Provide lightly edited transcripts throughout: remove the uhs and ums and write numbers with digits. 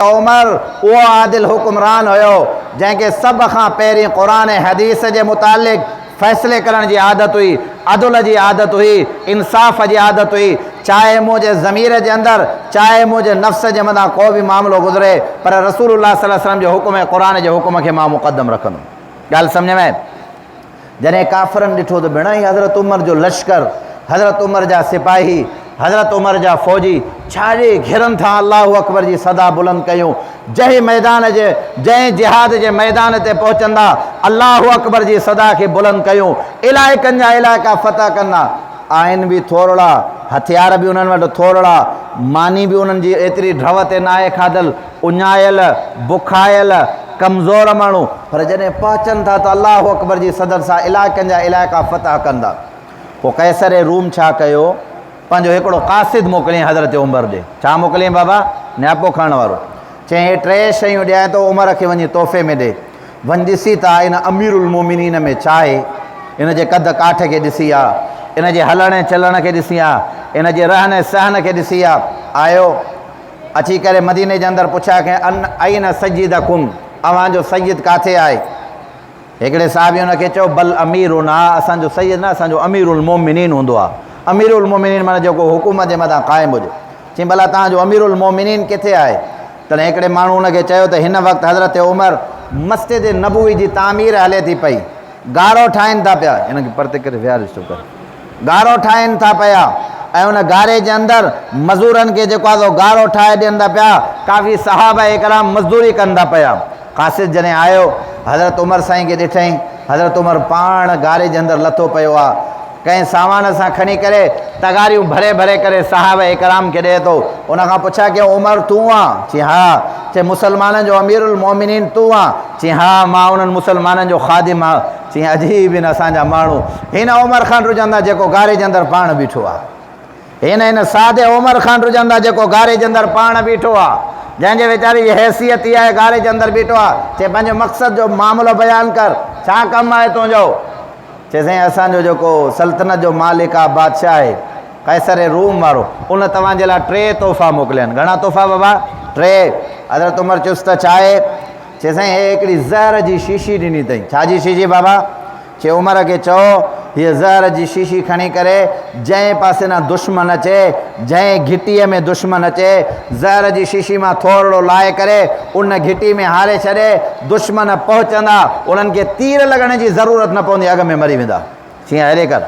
عمر اهو عادل حڪمران هيو، جنهن کي سڀ کان پهرين قرآن ۽ حديث جي متعلق فيصلي ڪرڻ جي عادت هئي، عدل جي عادت هئي، انصاف جي عادت هئي، چاهي منهنجي ضمير جي اندر، چاهي منهنجي نفس جي مٿان ڪو به معاملو گذري، پر رسول الله صلي الله عليه وسلم جي حڪم ۽ قرآن جي حڪم کي مان مقدم رکندم. ڳالهه سمجهه ۾ آئي؟ جڏهن ڪافرن ڏٺو ته ڀيڻ هي حضرت عمر جو لشڪر، حضرت عمر جا سپاهي، حضرت عمر جا فوجي ڇاجي گهرن ٿا الله اڪبر جي صدا بلند ڪيون، جنهن ميدان جي جنهن جهاد جي ميدان تي پهچندا الله اڪبر جي صدا کي بلند ڪيون، علائقن جا علائقا فتح ڪندا. آهن به ٿورڙا، هٿيار به انهن وٽ ٿورڙا، ماني به انهن جي ايتري ڍؤ تي ناهي کاڌل، اڃايل، بکايل، ڪمزور ماڻهو، پر جڏهن پهچن ٿا ته الله اڪبر جي صدر سان علائقن جا علائقا فتح ڪن ٿا. پوء قيصر روم ڇا ڪيو؟ پنهنجو هڪڙو قاصد موڪليائين حضرت عمر ڏي. ڇا موڪليائين بابا؟ نياپو کڻڻ وارو. چيائين هي ٽي شيون ڏيانء ٿو عمر کي وڃي تحفي ۾ ڏي. وڃ ڏسي ته آء ان امير المومنين ۾ ڇا آهي؟ ان جي قد ڪاٺ کي ڏسي آ، ان جي هلڻ ۽ چلڻ کي ڏسي آ، ان جي رهن ۽ سهن کي ڏسي آ. آيو. اچي ڪري مديني جي اندر پڇا ڪيائين، ان اين سيدڪم، اوهان جو سيد ڪاٿي آهي؟ هڪڙي صحابي ان کي چيو، بل اميرنا، اسان جو سيد نه اسان جو امير المومنين هوندو آهي. امير المومنين معنيٰ جيڪو حڪومت جي مٿان قائم هجي. چيائين، ڀلا توهان جو امير المومنين ڪٿي آهي؟ تڏهن هڪڙي ماڻهو ان کي چيو ته هن وقت حضرت عمر مسجد نبوي جي تعمير هلي ٿي پئي. گارو ٺاهين ٿا پيا. هن کي پرتي ڪري ويهاريس ٿو ڪري. گارو ٺاهين ٿا پيا ۽ ان گاري جي اندر مزورن کي جيڪو آهي سو گارو ٺاهي ڏين ٿا پيا. ڪافي صحابه ڪرام مزدوري ڪن ٿا پيا. قاصد جڏهن آيو، حضرت عمر سائين کي ڏٺائين، حضرت عمر پاڻ گاري جي اندر لٿو پيو آهي. ڪنهن سامان سان کڻي ڪري تغاريون ڀري ڀري ڪري صحابه ڪرام کي ڏئي ٿو. ان کان پڇا ڪيائون، عمر تون آن؟ چيائين، ها. چيائين، مسلمانن جو امير المومنين تون آن؟ چيائين، ها، مان انهن مسلمانن جو خادم آهيان. چيائين، عجيب آهن اسان جا ماڻهو، هن عمر کان ڊڄندا جيڪو گاري جي اندر پاڻ بيٺو آهي. هن هن سادي عمر کان ڊڄندا جيڪو گاري جي اندر پاڻ بيٺو آهي. جنهن جي ويچاري جي حيثيت اها آهي گاري جي اندر بيٺو آهي. چيائين، پنهنجي مقصد جو معاملو بيان ڪر، ڇا ڪم آهي تنهنجو؟ چيس سائين اسان جو جيڪو سلطنت جو مالڪ آ بادشاهه آهي قيصر روم وارو ان توهان جي لاء ٽي تحفا موڪليا آهن. گهڻا تحفا بابا؟ ٽي. حضرت عمر چيس ته ڇا آهي؟ چيس سائين هي هڪڙي زهر جي شيشي ڏني اٿئي. ڇا جي شيشي بابا؟ چي عمر کي چئو هيء زهر جي شيشي کڻي ڪري جنهن پاسي ڏانهن دشمن اچي، جنهن گهٽيء ۾ دشمن اچي، زهر جي شيشي مان ٿورڙو لاهي ڪري ان گهٽي ۾ هاري ڇڏي، دشمن پهچندا، انهن کي تير لڳڻ جي ضرورت نه پوندي، اڳ ۾ مري ويندا. چيائين اهڙي ڪر.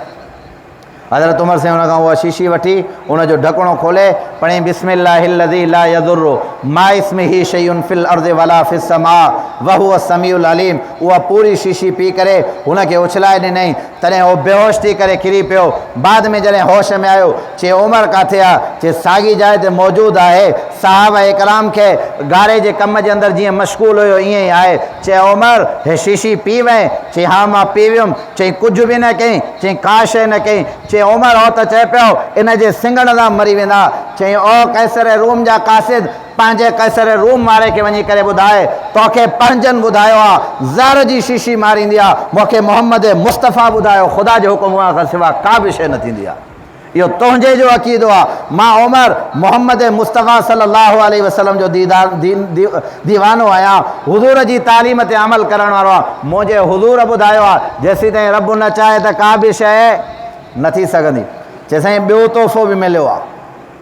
حضرت عمر سائين ان کان اها شيشي وٺي، ان جو ڍڪڻو کولي، پڙهيائين بسم الله الذي لا يضر مع اسمه شيء في الارض ولا في السماء وهو السميع العليم اها پوري شيشي پي ڪري هن کي اڇلائي ڏنائين، تڏهن هو بيهوش ٿي ڪري ڪري پيو. بعد ۾ جڏهن هوش ۾ آيو، چي عمر ڪاٿي آ؟ چي ساڳي جاء تي موجود آهي. صحابه ڪرام کي گاري جي ڪم جي اندر جيئن مشغول هيو ائين ئي آهي. چي عمر هي شيشي پي وئين؟ چي ها مان پي ويم. چئين ڪجهه به نه ڪئين؟ چئين ڪا شيء نه ڪئين. چي عمر هو ته چئي پيو ان جي سنگهڻ سان مري ويندا. چيائين او قيصر روم جا قاصد! پنهنجي قيصر روم واري کي وڃي ڪري ٻڌاء، توکي پنهنجن ٻڌايو آ، زهر جي شيشي ماريندي آ، مون کي محمد مصطفيٰ ٻڌايو، خدا جي حڪم کان سوا ڪا به شيء نه ٿيندي آ. اهو تنهنجي جو عقيدو آ، مان عمر، محمد مصطفيٰ صلي الله عليه وسلم جو ديدار ديوانو آهيان، حضور جي تعليم تي عمل ڪرڻ وارو آهيان، منهنجي حضور ٻڌايو آ، جيسيتائين رب نه چاهي ته ڪا به شيء نه ٿي سگهندي. چيسائين ٻيو تحفو به مليو آ.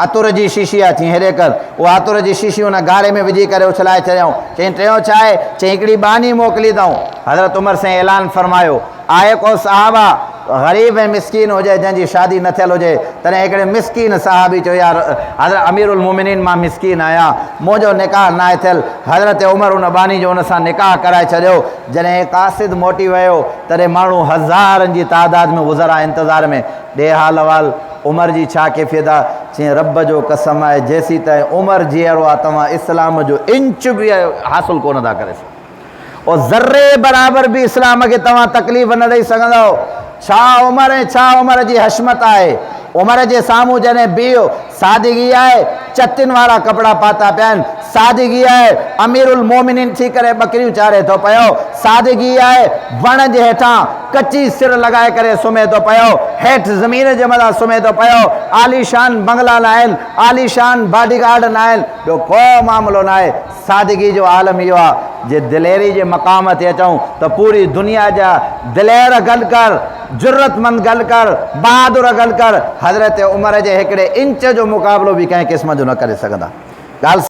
عطر جي شيشي آ، چيائين هيڏي ڪر. اها عطر جي شيشي ان گاري ۾ وجهي ڪري اڇلائي ڇڏيائون. چيائين ٽيون ڇا آهي؟ چيائين هڪڙي ٻانهي موڪلي اٿئون. حضرت عمر سائين اعلان فرمايو، آهي ڪو صحابه غريب ۽ مسڪين هجي جنهن جي شادي نه ٿيل هجي؟ تڏهن هڪڙي مسڪين صحابي چيو يا حضرت امير المومنين مان مسڪين آهيان، منهنجو نڪاح ناهي ٿيل. حضرت عمر ان ٻانهي جو ان سان نڪاح ڪرائي ڇڏيو. جڏهن قاصد موٽي ويو، تڏهن ماڻهو هزارن جي تعداد ۾ وزراء انتظار ۾. ڏي حال احوال عمر جي ڇا ڪيفيت آ؟ چيائين رب جو قسم آهي جيسيتائين عمر جيئرو آ توهان اسلام جو انچ به حاصل ڪونه ٿا ڪري سگهو او ذري برابر به اسلام کي توهان تڪليف نه ڏئي سگهندؤ. ڇا عمر ۽ ڇا عمر جي حشمت آهي. عمر جي سامهون جڏهن بيهه، سادگي آهي، چتين وارا ڪپڙا پاتا پيا آهن، سادگي آهي، اميرالمومنين ٿي ڪري ٻڪريون چاري ٿو پيو، سادگي آهي، وڻ جي هيٺان ڪچي سر لڳائي ڪري سمهي ٿو پيو، هيٺ زمين جي مٿان سمهي ٿو پيو، عاليشان بنگلا ناهن، عاليشان باڊي گارڊ ناهن، ٻيو ڪو معاملو ناهي، سادگي جو عالم اهو آهي، جي دليري جي مقام تي اچون ته پوري دنيا جا دلير گڏ ڪر، جرئتمند گڏ ڪر، بهادر گڏ ڪر، حضرت عمر جي هڪڙي انچ جو مقابلو به ڪنهن قسم جو نه ڪري سگهندا. ڳالهه.